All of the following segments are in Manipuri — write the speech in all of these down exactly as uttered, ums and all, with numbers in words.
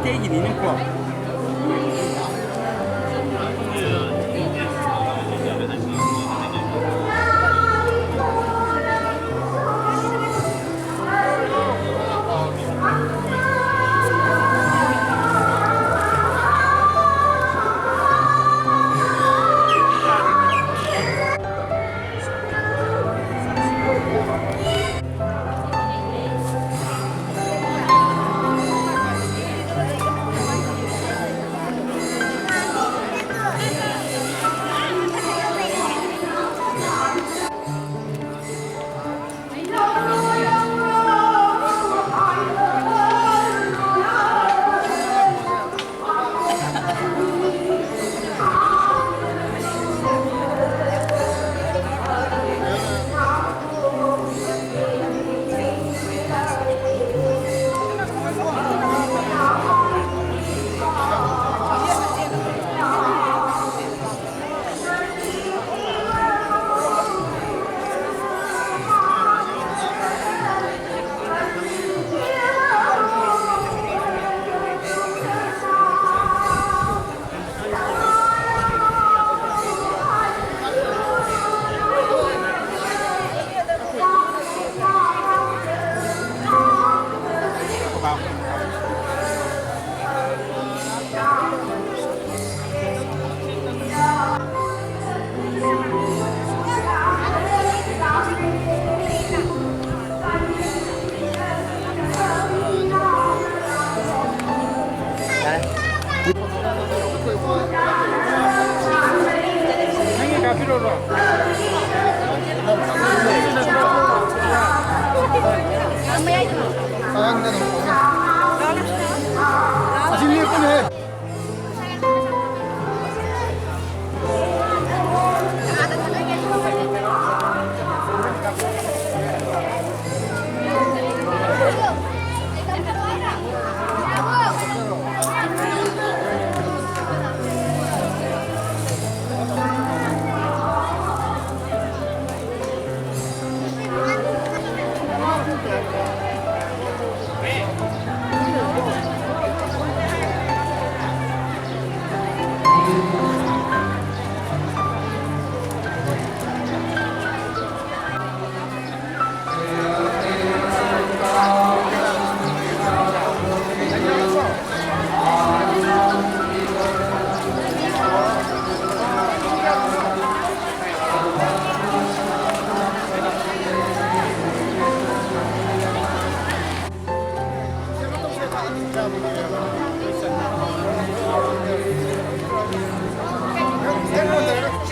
ꯑꯩꯒꯤꯅꯤꯅꯦꯀꯣ꯫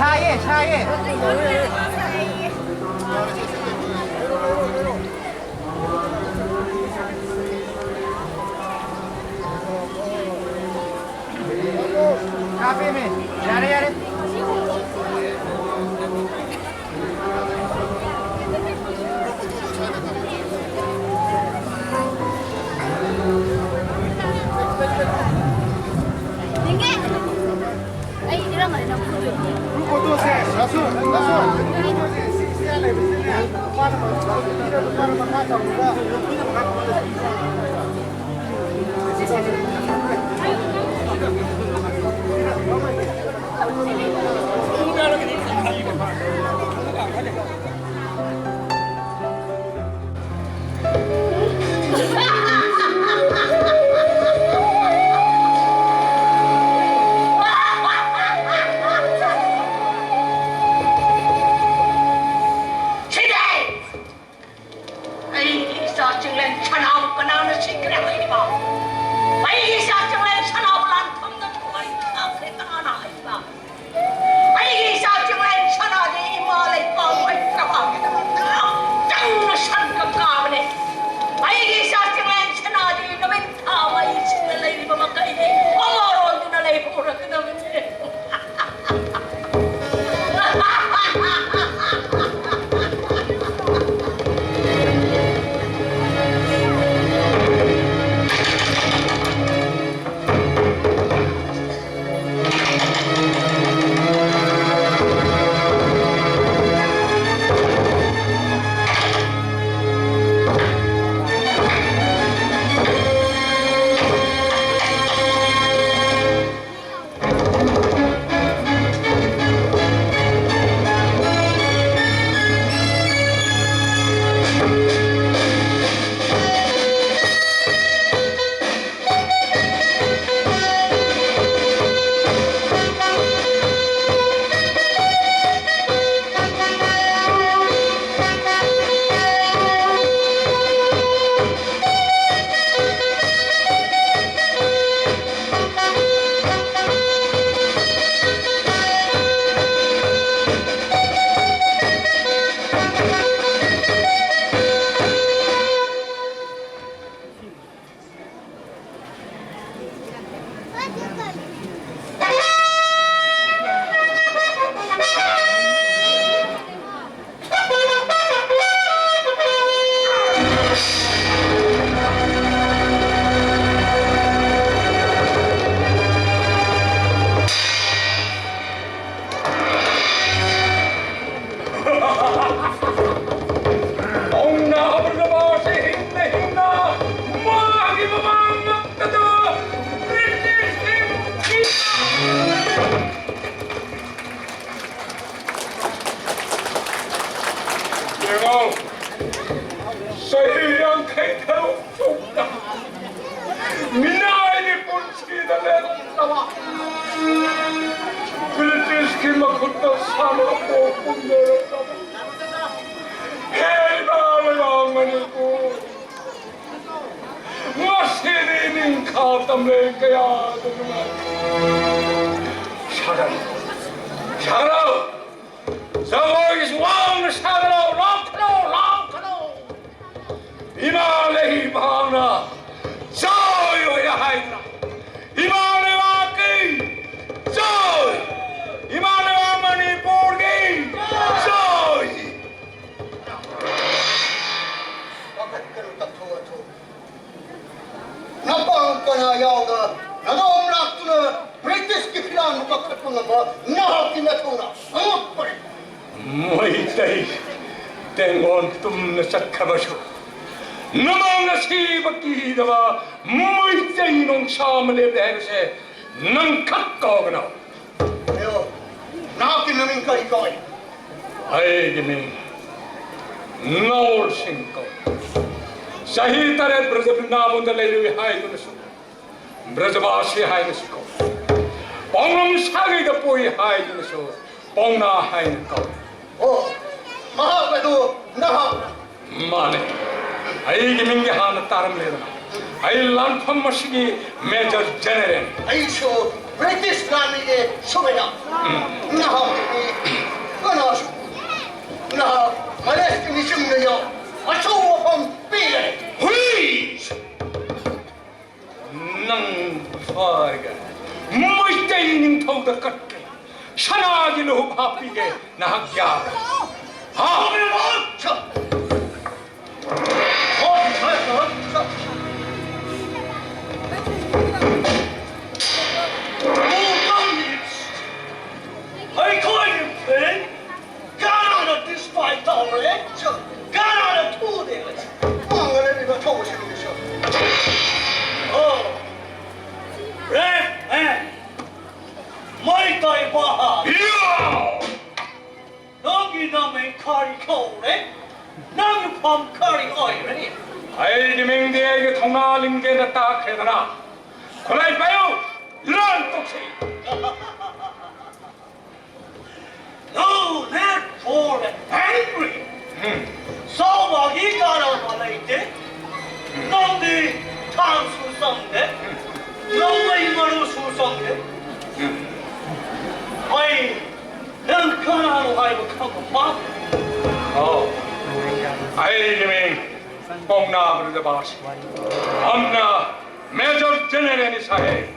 ꯁꯥꯏꯌꯦ, ꯁꯥꯏꯌꯦ꯫ ꯀꯥꯞꯄꯦꯃꯤ꯫ ꯌꯥꯔꯦ, ꯌꯥꯔꯦ꯫ ꯌꯦꯡꯒꯦ꯫ ꯑꯩ ꯏꯔꯝꯃꯗꯤ ꯅꯪ ꯐꯨꯗꯣꯏꯅꯤ꯫ ꯁꯤꯗꯤ! ꯑꯩꯒꯤ ꯏꯆꯥ ꯆꯤꯡꯂꯦꯟ ꯁꯅꯥꯕꯨ ꯀꯅꯥꯅ ꯁꯤꯈ꯭ꯔꯦ ꯍꯥꯏꯔꯤꯕ? ꯑꯩ ꯕ꯭ꯔꯤꯇꯤꯁꯀꯤ ꯃꯈꯨꯠꯇ ꯁꯥꯟꯅꯄꯣꯠ ꯄꯨꯝꯅꯔꯛꯂꯕ ꯍꯦ ꯏꯃꯥ ꯂꯩꯕꯥꯛ ꯃꯅꯤꯄꯨꯔ, ꯉꯁꯤꯗꯤ ꯅꯤꯡꯈꯥ ꯇꯝꯂꯦ ꯀꯌꯥꯗ ꯅꯨꯡꯉꯥꯏ꯫ ꯁꯥꯒꯠꯂꯨ, ꯁꯥꯒꯠꯂꯨ, ꯖꯒꯣꯏꯒꯤꯁꯨ ꯋꯥꯡꯅ ꯁꯥꯒꯠꯂꯨ, ꯂꯥꯎꯈꯠꯂꯨ, ꯂꯥꯎꯈꯠꯂꯨ꯫ ꯏꯃꯥ ꯂꯩꯕꯥꯛꯅ ꯖꯣꯏ ꯑꯣꯏꯔꯦ ꯍꯥꯏꯗꯅ, ꯏꯃꯥ ꯂꯩꯕꯥꯛꯀꯤ ꯖꯣꯏ, ꯏꯃꯥ ꯂꯩꯕꯥꯛ ꯃꯅꯤꯄꯨꯔꯒꯤ ꯖꯣꯏ꯫ ꯄꯥꯈꯠꯀꯅꯨ, ꯇꯞꯊꯣꯛ ꯑꯊꯣꯛ꯫ ꯅꯄꯥꯡ ꯄꯅꯥ ꯌꯥꯎꯗ ꯅꯗꯣꯝ ꯂꯥꯛꯇꯨꯅ ꯕ꯭ꯔꯤꯇꯤꯁꯀꯤ ꯐꯤꯔꯥꯟꯕꯨ ꯀꯛꯊꯠꯄ ꯉꯝꯕ ꯅꯍꯥꯛꯀꯤ ꯅꯊꯧꯅ ꯑꯉꯛꯄꯅꯤ꯫ ꯃꯩꯇꯩ ꯇꯦꯡꯒꯣꯟ ꯇꯨꯝꯅ ꯆꯠꯈ꯭ꯔꯕꯁꯨ ꯅꯃꯥꯡꯗ ꯁꯤꯕ ꯀꯤꯗꯕ ꯃꯩꯇꯩ ꯅꯣꯡꯁꯥ ꯑꯃ ꯂꯦꯞꯂꯦ ꯍꯥꯏꯕꯁꯦ ꯅꯪ ꯈꯛ ꯀꯥꯎꯒꯅꯨ꯫ ꯑꯌꯣ, ꯅꯍꯥꯛꯀꯤ ꯃꯃꯤꯡ ꯀꯔꯤ ꯀꯧꯏ? ꯑꯩꯒꯤ ꯃꯤꯡ ꯅꯧꯔ ꯁꯤꯡ ꯀꯧꯏ꯫ ꯆꯍꯤ ꯇꯔꯦꯠ ꯕ꯭ꯔꯖ ꯕ꯭ꯔꯤꯟꯗꯥꯕꯟꯗ ꯂꯩꯔꯨꯏ ꯍꯥꯏꯗꯨꯅꯁꯨ ꯕ꯭ꯔꯖꯕꯥꯁꯤ ꯍꯥꯏꯅꯁꯨ ꯀꯧꯏ꯫ ꯄꯥꯎꯅꯝ ꯁꯥꯒꯩꯗ ꯄꯣꯛꯏ ꯍꯥꯏꯗꯨꯅꯁꯨ ꯄꯥꯎꯅꯥ ꯍꯥꯏꯅ ꯀꯧꯏ꯫ ꯑꯣ, ꯃꯍꯥꯛ ꯑꯗꯨ ꯅꯍꯥꯛ? ꯃꯥꯅꯦ꯫ ꯑꯩꯒꯤ ꯃꯤꯡꯗꯤ ꯍꯥꯟꯅ ꯇꯥꯔꯝꯂꯦꯗꯅ꯫ ꯑꯩ ꯂꯥꯟꯐꯝ ꯑꯁꯤꯒꯤ ꯃꯦꯖꯔ ꯖꯦꯅꯦꯔꯦꯜ꯫ ꯑꯩꯁꯨ ꯕ꯭ꯔꯤꯇꯤꯁ ꯂꯥꯟꯃꯤꯒꯤ ꯁꯨꯕꯦꯗꯥꯔ꯫ ꯅꯍꯥꯛꯀꯤ ꯃꯤ ꯀꯅꯥꯁꯨ ꯅꯍꯥꯛ ꯃꯂꯦꯁꯀꯤ ꯃꯤꯆꯝꯗ ꯌꯥꯎ ꯑꯆꯧꯕ ꯋꯥꯐꯝ ꯄꯤꯒꯅꯤ꯫ ꯍꯨꯏ! ꯅꯪ ꯐꯥꯔꯒ ꯃꯩꯇꯩ ꯅꯤꯡꯊꯧꯗ ꯀꯠꯀꯦ, ꯁꯅꯥꯒꯤ ꯂꯨꯍꯨꯞ ꯍꯥꯞꯄꯤꯒꯦ, ꯅꯍꯥꯛ ꯌꯥꯕ꯭ꯔꯥ? ꯍꯥ? ꯑꯩꯈꯣꯏꯒꯤ ꯐꯦꯟ ꯀꯅꯥꯅ ꯗꯤꯁꯄꯥꯏ ꯇꯧꯔꯦ? ꯀꯅꯥꯅ ꯊꯨꯗꯦ? ꯃꯥꯡꯒꯂꯦꯟꯒꯤ ꯃꯊꯧ ꯑꯁꯤꯅꯤ, ꯁꯥꯔ꯫ ꯑꯣ, ꯔꯦꯗ ꯃꯦꯟ, ꯃꯩꯇꯩ ꯕꯍꯥ꯫ ꯌꯥ! ꯅꯪꯒꯤ ꯅꯃꯤꯡ ꯀꯔꯤ ꯀꯧꯔꯦ? ꯅꯪꯒꯤ ꯐꯝ ꯀꯔꯤ ꯑꯣꯏꯔꯦ? ꯑꯩꯒꯤ ꯃꯤꯡꯗꯤ ꯑꯩꯒꯤ ꯊꯧꯅꯥ ꯂꯤꯡꯖꯦꯜꯗ ꯇꯥꯈ꯭ꯔꯦꯗꯅ꯫ ꯈꯨꯠꯂꯥꯏ ꯄꯥꯏꯌꯨ! ꯂꯥꯟ! No need for angry. ꯁꯥꯎꯕꯒꯤ ꯀꯥꯟꯅꯕ ꯂꯩꯇꯦ꯫ ꯅꯪꯗꯤ ꯊꯥꯡꯁꯨ ꯆꯪꯗꯦ, ꯂꯧꯃꯩ ꯃꯔꯨꯁꯨ ꯆꯪꯗꯦ꯫ ꯑꯩ ꯅꯪ ꯀꯅꯥꯅꯣ ꯍꯥꯏꯕ ꯈꯪꯕ ꯄꯥꯝꯃꯤ꯫ ꯑꯣ, ꯑꯩꯒꯤ ꯃꯤꯡ ꯄꯥꯎꯅꯥ ꯕ꯭ꯔꯤꯖꯕꯥꯁꯤ꯫ ꯑꯝꯅ ꯃꯦꯖꯔ ꯖꯦꯅꯦꯔꯦꯜꯅꯤ ꯁꯥꯍꯦꯕ꯫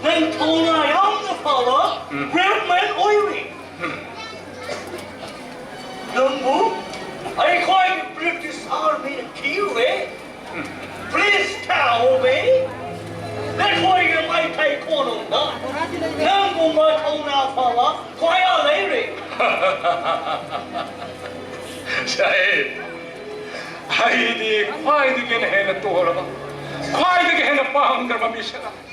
ꯅꯪ ꯊꯧꯅꯥ ꯌꯥꯝꯅ ꯐꯕ ꯎꯝ꯫ ꯕ꯭ꯔꯦꯚ ꯃꯦꯟ ꯑꯣꯏꯔꯤ꯫ ꯎꯝ꯫ ꯅꯪꯕꯨ ꯑꯩꯈꯣꯏꯒꯤ ꯕ꯭ꯔꯤꯇꯤꯁ ꯑꯥꯔꯃꯤꯅ ꯊꯤꯔꯨꯔꯦ꯫ ꯎꯝ꯫ Please tell me, ꯑꯩꯈꯣꯏꯒꯤ ꯃꯩꯇꯩ ꯀꯣꯅꯨꯡꯗ ꯅꯪꯒꯨꯝꯕ ꯊꯧꯅꯥ ꯐꯕ ꯀꯌꯥ ꯂꯩꯔꯤ? ꯁꯥꯍꯦꯕ, ꯑꯩꯗꯤ ꯈ꯭ꯋꯥꯏꯗꯒꯤ ꯍꯦꯟꯅ ꯇꯣꯜꯂꯕ, ꯈ꯭ꯋꯥꯏꯗꯒꯤ ꯍꯦꯟꯅ ꯄꯥꯝꯗ꯭ꯔꯕ ꯃꯤꯁꯛ ꯑꯃꯅꯤ꯫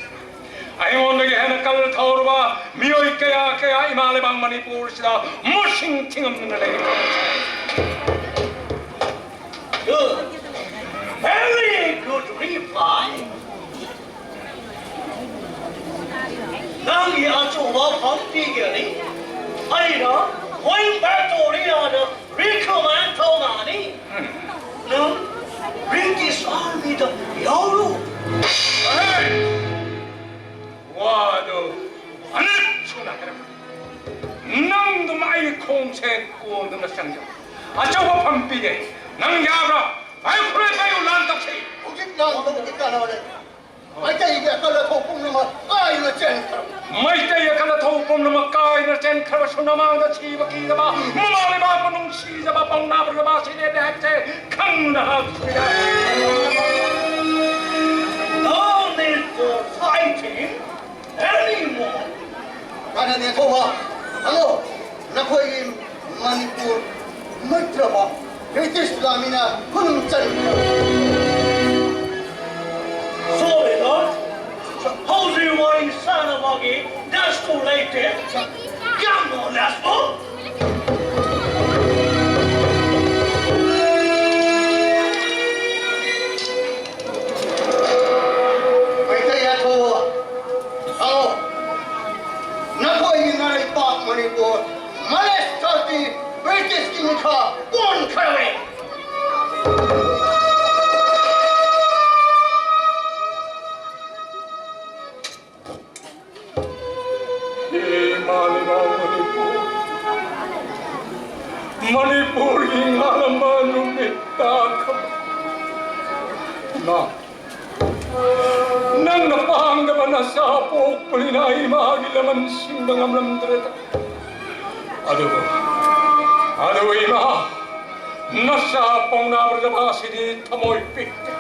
ꯑꯩꯉꯣꯟꯗꯒꯤ ꯍꯦꯟꯅ ꯀꯜ ꯊꯧꯔꯕ ꯃꯤꯑꯣꯏ ꯀꯌꯥ ꯀꯌꯥ ꯏꯃꯥ ꯂꯩꯕꯥꯛ ꯃꯅꯤꯄꯨꯔꯁꯤꯗ ꯃꯁꯤꯡ ꯊꯤꯉꯝꯗꯅ ꯂꯩꯔꯤ꯫ Good. Very good reply. ꯅꯪꯒꯤ ꯑꯆꯧꯕ ꯐꯝ ꯄꯤꯒꯅꯤ꯫ ꯑꯩꯅ ꯋꯤꯡ ꯕꯦꯛ ꯇꯧꯔꯤ ꯑꯗ ꯔꯤꯀꯃꯦꯟ ꯇꯧꯒꯅꯤ꯫ ꯅꯪ ꯕ꯭ꯔꯤꯇꯤꯁ ꯑꯥꯔꯃꯤꯗ ꯌꯥꯎꯔꯨ꯫ ꯍꯦ! ꯋꯥꯗꯨ ꯑꯅꯤꯔꯛ ꯁꯨꯅ ꯍꯥꯏꯔꯛꯀꯅꯨ꯫ ꯅꯪꯗꯨꯃ ꯑꯩ ꯈꯣꯡꯁꯦ ꯀꯣꯟꯗꯨꯅ ꯆꯪꯖꯧ꯫ ꯑꯆꯧꯕ ꯐꯝ ꯄꯤꯒꯦ꯫ ꯅꯪ ꯌꯥꯕ꯭ꯔꯥ? ꯚꯥꯏ ꯈꯨꯠꯂꯣꯏ ꯄꯥꯏꯌꯨ, ꯂꯥꯟ ꯇꯧꯁꯤ꯫ ꯍꯧꯖꯤꯛ ꯂꯥꯟ ꯇꯧꯕꯒꯤ ꯀꯥꯟꯅꯕ ꯂꯩ꯫ ꯃꯩꯇꯩꯒꯤ ꯑꯀꯜ ꯑꯊꯧ ꯄꯨꯝꯅꯃꯛ ꯀꯥꯏꯅ ꯆꯦꯟꯈ꯭ꯔꯕ꯫ ꯃꯩꯇꯩ ꯑꯀꯜ ꯑꯊꯧ ꯄꯨꯝꯅꯃꯛ ꯀꯥꯏꯅ ꯆꯦꯟꯈ꯭ꯔꯕꯁꯨ ꯅꯃꯥꯡꯗ ꯁꯤꯕ ꯀꯤꯗꯕ, ꯃꯃꯥ ꯂꯩꯕꯥꯛꯄꯨ ꯅꯨꯡꯁꯤꯖꯕ ꯄꯥꯎꯅꯥ ꯕ꯭ꯔꯤꯖꯕꯥꯁꯤꯅꯦ ꯍꯥꯏꯕꯁꯦ ꯈꯪꯅ ꯍꯥꯞꯈꯤꯕ ꯌꯥꯏ꯫ No need for fighting anymore. ꯀꯥꯟꯅꯗꯦ ꯊꯧꯕ꯫ ꯍꯜꯂꯣ, ꯅꯈꯣꯏꯒꯤ ꯃꯅꯤꯄꯨꯔ ꯅꯠꯇ꯭ꯔꯕ ꯕ꯭ꯔꯤꯇꯤꯁ ꯂꯥꯟꯃꯤꯅ ꯈꯨꯗꯨꯝ ꯆꯟꯈ꯭ꯔꯕ꯫ Sorry, Lord. ꯍꯧꯖꯤꯛ ꯋꯥꯔꯤ ꯁꯥꯟꯅꯕꯒꯤ ꯗꯁꯇꯨꯔ ꯂꯩꯇꯦ꯫ Come on, let's go. Meitei ꯃꯅꯤꯄꯨꯔꯒꯤ ꯉꯥꯂꯝꯕ ꯅꯨꯃꯤꯠ ꯇꯥꯈ꯭ꯔꯕ꯫ ꯏꯃꯥ, ꯅꯪꯅ ꯄꯥꯡꯗꯕ ꯅꯆꯥ ꯄꯣꯛꯄꯅꯤꯅ ꯏꯃꯥꯒꯤ ꯂꯃꯟ ꯁꯤꯡꯕ ꯉꯝꯂꯝꯗ꯭ꯔꯦꯗ꯫ ꯑꯗꯨꯕꯨ, ꯑꯗꯨꯕꯨ ꯏꯃꯥ, ꯅꯆꯥ ꯄꯥꯎꯅꯥ ꯕ꯭ꯔꯖꯕꯥꯁꯤꯗꯤ ꯊꯃꯣꯏ ꯄꯤꯛꯇꯦ꯫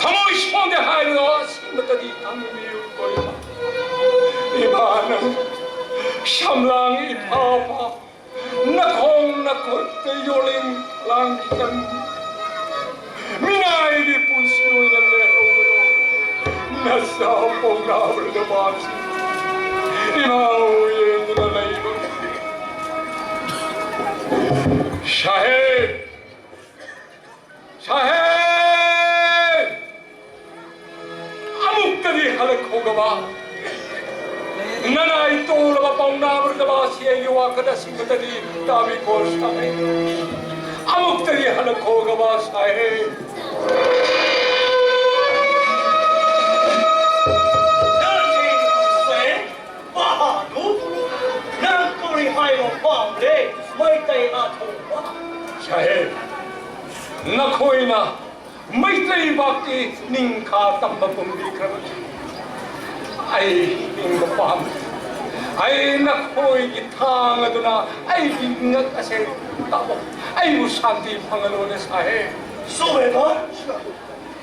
ꯊꯃꯣꯏ ꯁꯣꯟꯗꯦ ꯍꯥꯏꯕꯗꯣ ꯑꯁꯤꯃꯇꯗꯤ ꯈꯪꯕꯤꯌꯨꯀꯣ ꯏꯃꯥ꯫ ꯏꯃꯥ, ꯅꯪ ꯁꯝꯂꯥꯡ ꯏꯐꯥ ꯐꯥ, ꯅꯈꯣꯡ ꯅꯈꯨꯠꯇ ꯌꯣꯜꯂꯤꯡ ꯂꯥꯡꯈꯤꯒꯅꯨ꯫ ꯃꯤꯅꯥꯏꯒꯤ ꯄꯨꯟꯁꯤ ꯑꯣꯏꯅ ꯂꯦꯜꯍꯧꯕꯗꯣ ꯅꯆꯥ ꯄꯣꯛꯅꯕꯗ ꯄꯥꯝꯁꯤ꯫ ꯏꯃꯥ ꯌꯦꯡꯗꯨꯅ ꯂꯩꯕ꯫ ꯁꯥꯍꯦꯕ! ꯁꯥꯍꯦꯕ! ꯑꯃꯨꯛꯇꯗꯤ ꯍꯜꯂꯛꯈꯣꯒꯕ꯫ ꯅꯅꯥꯏ ꯇꯣꯂꯕ ꯄꯥꯎꯅꯥ ꯕ꯭ꯔꯖꯕꯥꯁꯤ ꯑꯩꯒꯤ ꯋꯥꯈꯜ ꯑꯁꯤꯃꯇꯗꯤ ꯇꯥꯕꯤꯈꯣ ꯁꯥꯍꯦꯕ꯫ ꯑꯃꯨꯛꯇꯗꯤ ꯍꯜꯂꯛꯈꯣꯒꯕ ꯁꯥꯍꯦꯕ꯫ ꯕꯍꯥꯗꯨꯔ, ꯅꯪ ꯀꯔꯤ ꯍꯥꯏꯕ ꯄꯥꯝꯂꯦ, ꯃꯩꯇꯩ ꯑꯊꯧꯕ? ꯁꯥꯍꯦꯕ, ꯅꯈꯣꯏꯅ ꯃꯩꯇꯩ ꯕꯥꯞꯀꯤ ꯅꯤꯡꯈꯥ ꯇꯝꯕ ꯄꯨꯝꯕꯤꯈ꯭ꯔꯕꯅꯤ꯫ ꯑꯩ ꯍꯤꯡꯕ ꯄꯥꯝꯃꯤ꯫ ꯑꯩ ꯅꯈꯣꯏꯒꯤ ꯊꯥꯡ ꯑꯗꯨꯅ ꯑꯩꯒꯤ ꯉꯛ ꯑꯁꯦ ꯀꯛꯑꯣ꯫ ꯑꯩꯕꯨ ꯁꯥꯟꯇꯤ ꯐꯪꯍꯜꯂꯣꯅꯦ ꯁꯥꯍꯦꯕ꯫ ꯁꯨꯕꯦꯗꯥꯔ,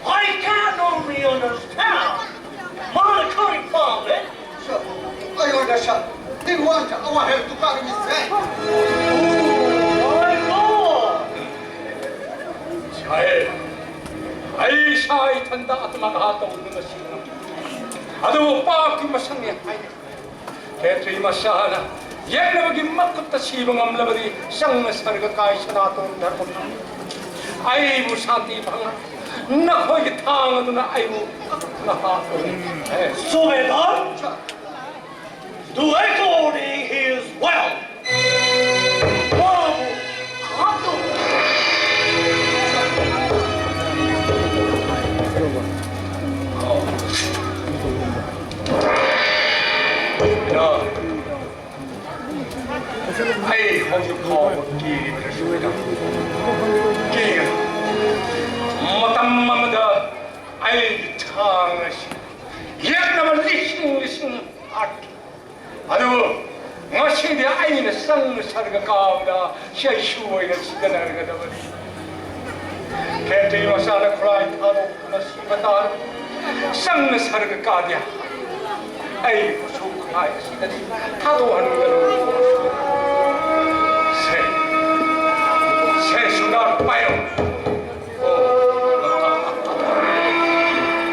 I can only understand. ꯃꯥꯅ ꯈꯪꯉꯤ ꯄꯥꯝꯃꯦ꯫ Sir, I understand. He want our help to carry this bag. Oh my God! ꯁꯥꯍꯦꯕ, ꯑꯩ ꯏꯁꯥ ꯏꯊꯟꯇ ꯑꯥꯇꯃꯥꯘꯥꯠ ꯇꯧꯗꯨꯅ ꯁꯤꯈ꯭ꯔꯕꯅꯤ꯫ ꯑꯗꯨꯕꯨ ꯄꯥꯞꯀꯤ ꯃꯁꯛꯅꯤ ꯍꯥꯏꯅ ꯈꯦꯇ꯭ꯔꯤ ꯃꯆꯥꯅ ꯌꯦꯛꯅꯕꯒꯤ ꯃꯈꯨꯠꯇ ꯁꯤꯕ ꯉꯝꯂꯕꯗꯤ ꯆꯪꯅ ꯁꯔꯒ ꯀꯥꯏ ꯁꯅꯥꯇꯣꯟ ꯙꯔꯃ ꯐꯪ꯫ ꯑꯩꯕꯨ ꯁꯥꯟꯇꯤ ꯐꯪꯍꯟ꯫ ꯅꯈꯣꯏꯒꯤ ꯊꯥꯡ ꯑꯗꯨꯅ ꯑꯩꯕꯨ ꯀꯛꯇꯨꯅ ꯍꯥꯠꯂꯣ꯫ ꯁꯨꯕꯦꯗꯥꯔ, do according his will. ꯃꯥꯕꯨ ꯍꯥꯠꯂꯨ꯫ ꯑꯩ ꯍꯧꯖꯤꯛ ꯐꯥꯎꯕ ꯀꯤꯔꯤꯕꯅꯤ꯫ ꯀꯤꯒꯅꯨ꯫ ꯃꯇꯝ ꯑꯃꯗ ꯑꯩꯒꯤ ꯊꯥꯡ ꯑꯁꯤ ꯌꯦꯛꯅꯕ ꯂꯤꯁꯤꯡ ꯂꯤꯁꯤꯡ ꯍꯥꯠꯈꯤ꯫ ꯑꯗꯨꯕꯨ ꯉꯁꯤꯗꯤ ꯑꯩꯅ ꯆꯪꯅ ꯁꯔꯒ ꯀꯥꯕꯗ ꯆꯩꯁꯨ ꯑꯣꯏꯅ ꯁꯤꯖꯤꯟꯅꯔꯒꯗꯕꯅꯤ꯫ ꯈꯦꯇ꯭ꯔꯤ ꯃꯆꯥꯅ ꯈꯨꯠꯂꯥꯏ ꯊꯥꯗꯣꯛꯇꯨꯅ ꯁꯤꯕ ꯇꯥꯔꯕ꯫ ꯆꯪꯅ ꯁꯔꯒ ꯀꯥꯗꯦ꯫ ꯑꯩ ꯈꯨꯠꯁꯨ ꯈꯨꯠꯂꯥꯏ ꯑꯁꯤꯗꯗꯤ ꯊꯥꯗꯣꯛꯍꯟꯒꯅꯨ꯫ ꯁꯦ, ꯁꯦ ꯁꯨꯅꯥ ꯄꯥꯏꯔꯣ꯫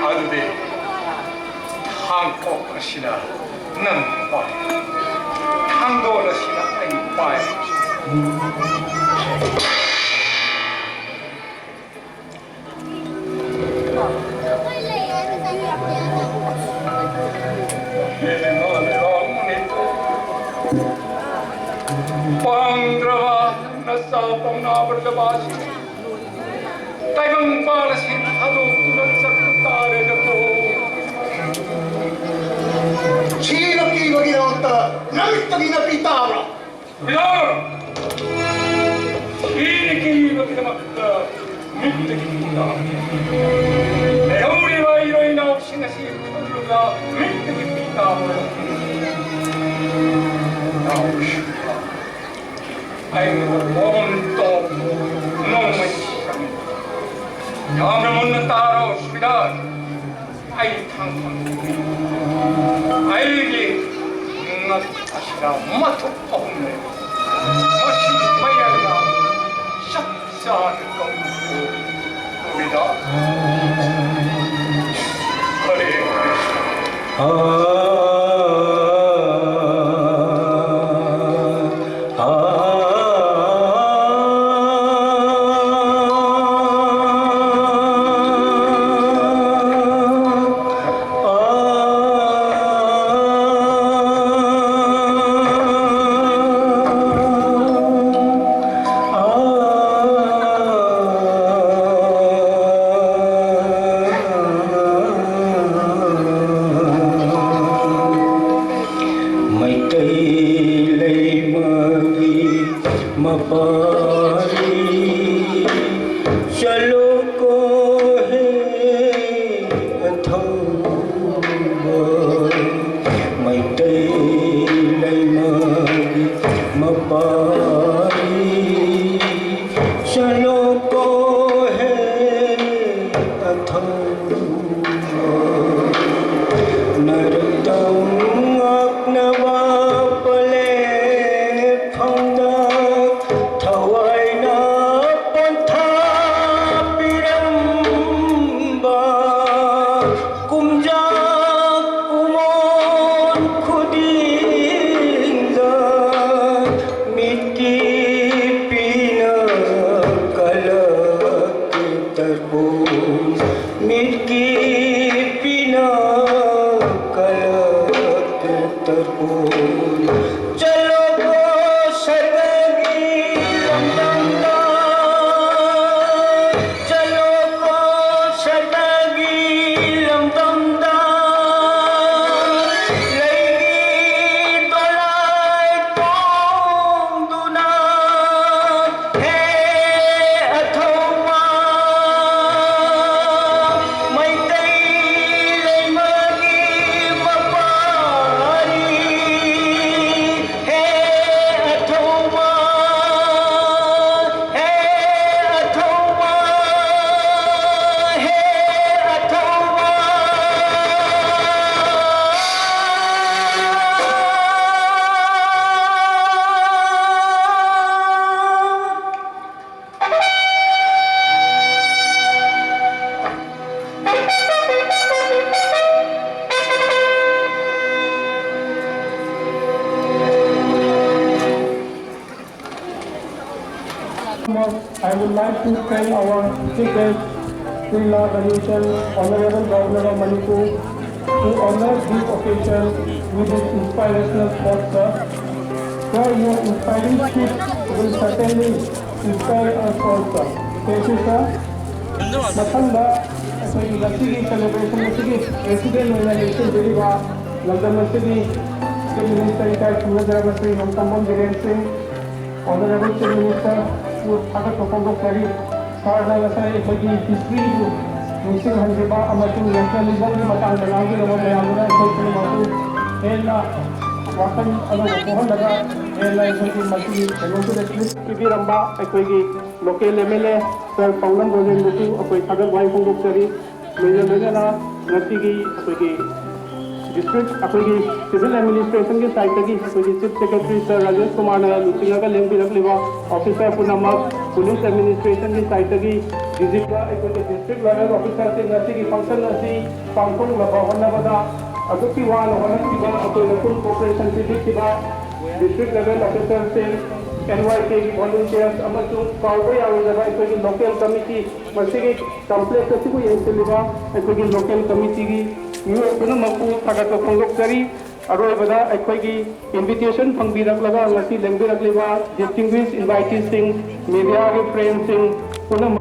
ꯑꯣ, ꯑꯗꯨꯗꯤ ꯊꯥꯡꯀꯣꯛ ꯑꯁꯤꯅ ꯅꯪ ꯄꯥꯏ, ꯊꯥꯡꯒꯣꯜ ꯑꯁꯤꯅ ꯑꯩ ꯄꯥꯏ꯫ ꯄꯥꯡꯗ꯭ꯔꯕ ꯅꯆꯥ ꯄꯥꯎꯅꯥ ꯕ꯭ꯔꯖꯕꯥꯁꯤ ꯇꯥꯏꯕꯪꯄꯥꯟ ꯑꯁꯤ ꯊꯥꯗꯣꯛꯇꯨꯅ ꯆꯠꯄ ꯇꯥꯔꯦꯗꯀꯣ꯫ ꯁꯤꯅ ꯀꯤꯕꯒꯤꯗꯃꯛꯇ ꯅꯃꯤꯠꯇꯒꯤ ꯅꯥꯄꯤ ꯇꯥꯕ꯭ꯔꯥ? ꯃꯤꯂꯣꯔ! ꯁꯤꯅ ꯀꯤꯕꯒꯤꯗꯃꯛꯇ ꯃꯤꯠꯇꯒꯤ ꯄꯤ ꯇꯥꯕ꯭ꯔꯥ? ꯂꯩꯍꯧꯔꯤꯕ ꯏꯔꯣꯏ ꯏꯅꯥꯎꯁꯤꯡ ꯑꯁꯤ ꯈꯜꯂꯨꯕꯗ ꯃꯤꯠꯇꯒꯤ ꯄꯤ ꯇꯥꯕ꯭ꯔꯥ? ꯏꯅꯥꯎꯁꯤꯡ, ꯑꯩꯅ ꯂꯣꯝ ꯇꯣꯝ ꯅꯣꯡꯃꯩ ꯁꯤꯔꯝꯃꯤ꯫ ꯌꯥꯝꯅ ꯃꯨꯟꯅ ꯇꯥꯔꯣ, ꯁꯨꯕꯦꯗꯥꯔ꯫ ꯑꯩ ꯊꯥꯡ ꯐꯪ-, ꯑꯩꯒꯤ ꯉꯛ ꯑꯁꯤꯗ ꯃꯊꯨꯞ ꯑꯍꯨꯝ ꯂꯩ꯫ ꯃꯁꯤ ꯃꯌꯥꯏꯗ ꯆꯞ ꯆꯥꯅ ꯀꯧꯔꯨ꯫ ꯁꯨꯕꯦꯗꯥꯔ꯫ ꯍꯔꯦ ꯀ꯭ꯔꯤꯁꯅ꯫ ꯆꯠꯂꯣꯀꯣ ꯍꯦ ꯑꯊꯧꯕ, ꯃꯩꯇꯩ ꯂꯩꯃꯒꯤ ꯃꯄꯥꯔꯤ꯫ ꯆꯠꯂꯣꯀꯣ ꯍꯦ ꯑꯊꯧꯕ, ꯅꯔꯛꯇꯝ ꯉꯥꯛꯅꯕ ꯄꯂꯦꯞꯐꯝꯗ ꯊꯋꯥꯏꯅ ꯄꯣꯟꯊꯥ ꯄꯤꯔꯝꯕ ꯀꯨꯝꯖꯥ ꯀꯨꯃꯣꯟ ꯈꯨꯗꯤꯡꯗ ꯃꯤꯠꯀꯤ ꯄꯤꯅ ꯀꯂꯛꯀꯤ ꯇꯔꯄꯣꯟ, ꯃꯤꯠꯀꯤ ꯄꯤꯅ ꯀꯂꯛꯀꯤ ꯇꯔꯄꯣꯟ꯫ ꯆꯠꯂꯣꯀꯣ ꯁꯔꯒꯒꯤ ꯂꯝꯗꯝꯗ, ꯆꯠꯂꯣꯀꯣ ꯁꯔꯒꯒꯤ ꯂꯝꯗꯝꯗ, ꯂꯩꯒꯤ ꯗꯣꯂꯥꯏ ꯇꯣꯡꯗꯨꯅ, ꯍꯦ ꯑꯊꯧꯕ, ꯃꯩꯇꯩ ꯂꯩꯃꯒꯤ ꯃꯄꯥꯔꯤ꯫ ꯍꯦ ꯑꯊꯧꯕ, ꯍꯦ ꯑꯊꯧꯕ, ꯍꯦ ꯑꯊꯧꯕ꯫ I would like to thank our chief guest, Sri La Ganesan, Honorable Governor of Manipur, who honored this occasion with his inspirational thoughts, sir. Sir, your inspiring speech will certainly inspire us all, sir. Thank you, sir. ꯃꯊꯪꯗ ꯑꯩꯈꯣꯏꯒꯤ ꯉꯁꯤꯒꯤ celebration ꯑꯁꯤꯒꯤ president ꯑꯣꯏꯅ ꯂꯦꯡꯁꯤꯟꯕꯤꯔꯤꯕ ꯂꯝꯗꯝ ꯑꯁꯤꯒꯤ Chief Minister ꯏꯀꯥꯏ ꯈꯨꯝꯅꯖꯔꯕ ꯁ꯭ꯔꯤ ꯅꯣꯡꯊꯣꯝꯕꯝ ꯕꯤꯔꯦꯟ ꯁꯤꯡ, Honorable Chief Minister ꯕꯨ ꯊꯥꯒꯠꯄ ꯐꯣꯡꯗꯣꯛꯆꯔꯤ꯫ ꯁꯥꯔꯅ ꯉꯁꯥꯏ ꯑꯩꯈꯣꯏꯒꯤ history ꯕꯨ ꯅꯤꯡꯁꯤꯡꯍꯟꯕꯤꯕ ꯑꯃꯁꯨꯡ nationalism ꯒꯤ ꯃꯇꯥꯡꯗ ꯉꯥꯡꯕꯤꯔꯕ ꯃꯌꯥꯝꯗꯨꯅ ꯑꯩꯈꯣꯏ ꯄꯨꯝꯅꯃꯛꯄꯨ ꯍꯦꯟꯅ ꯋꯥꯈꯜ ꯑꯅꯧꯕ ꯄꯣꯛꯍꯜꯂꯒ ꯍꯦꯟꯅ ꯑꯩꯈꯣꯏꯒꯤ ꯃꯁꯤꯒꯤ ꯀꯩꯅꯣꯁꯤꯗ ꯄꯤꯕꯤꯔꯝꯕ ꯑꯩꯈꯣꯏꯒꯤ local M L A Sir ꯄꯥꯎꯅꯝ ꯔꯣꯖꯦꯟꯕꯨꯁꯨ ꯑꯩꯈꯣꯏ ꯊꯥꯒꯠ ꯋꯥꯍꯩ ꯐꯣꯡꯗꯣꯛꯆꯔꯤ꯫ ꯂꯣꯏꯅ ꯂꯣꯏꯅꯅ ꯉꯁꯤꯒꯤ ꯑꯩꯈꯣꯏꯒꯤ district, ꯑꯩꯈꯣꯏꯒꯤ civil administration ꯒꯤ side ꯇꯒꯤ ꯑꯩꯈꯣꯏꯒꯤ Chief Secretary Sir ꯔꯥꯖꯦꯁ ꯀꯨꯃꯥꯔꯅ ꯂꯨꯆꯤꯡꯉꯒ ꯂꯦꯡꯕꯤꯔꯛꯂꯤꯕ officer ꯄꯨꯝꯅꯃꯛ, police administration ꯒꯤ side ꯇꯒꯤ D G ꯄ, ꯑꯩꯈꯣꯏꯒꯤ district level officer ꯁꯤꯡ ꯉꯁꯤꯒꯤ function ꯑꯁꯤ ꯄꯥꯡꯊꯣꯛꯅꯕ ꯍꯣꯠꯅꯕꯗ ꯑꯗꯨꯛꯀꯤ ꯋꯥꯅ ꯍꯣꯠꯅꯈꯤꯕ ꯑꯩꯈꯣꯏꯅ full cooperation ꯄꯤꯕꯤꯈꯤꯕ district level officer ꯁꯤꯡ, N Y K ꯒꯤ volunteers ꯑꯃꯁꯨꯡ ꯀꯥꯎꯕ ꯌꯥꯔꯣꯏꯗꯕ ꯑꯩꯈꯣꯏꯒꯤ local committee, ꯃꯁꯤꯒꯤ complex ꯑꯁꯤꯕꯨ ꯌꯦꯡꯁꯤꯜꯂꯤꯕ ꯑꯩꯈꯣꯏꯒꯤ local committee ꯒꯤ ꯃꯤꯑꯣꯏ ꯄꯨꯝꯅꯃꯛꯄꯨ ꯊꯥꯒꯠꯄ ꯐꯣꯡꯗꯣꯛꯆꯔꯤ꯫ ꯑꯔꯣꯏꯕꯗ ꯑꯩꯈꯣꯏꯒꯤ invitation ꯐꯪꯕꯤꯔꯛꯂꯒ ꯉꯁꯤ ꯂꯦꯡꯕꯤꯔꯛꯂꯤꯕ distinguished invitees ꯁꯤꯡ, media ꯒꯤ friends ꯁꯤꯡ ꯄꯨꯝꯅꯃꯛ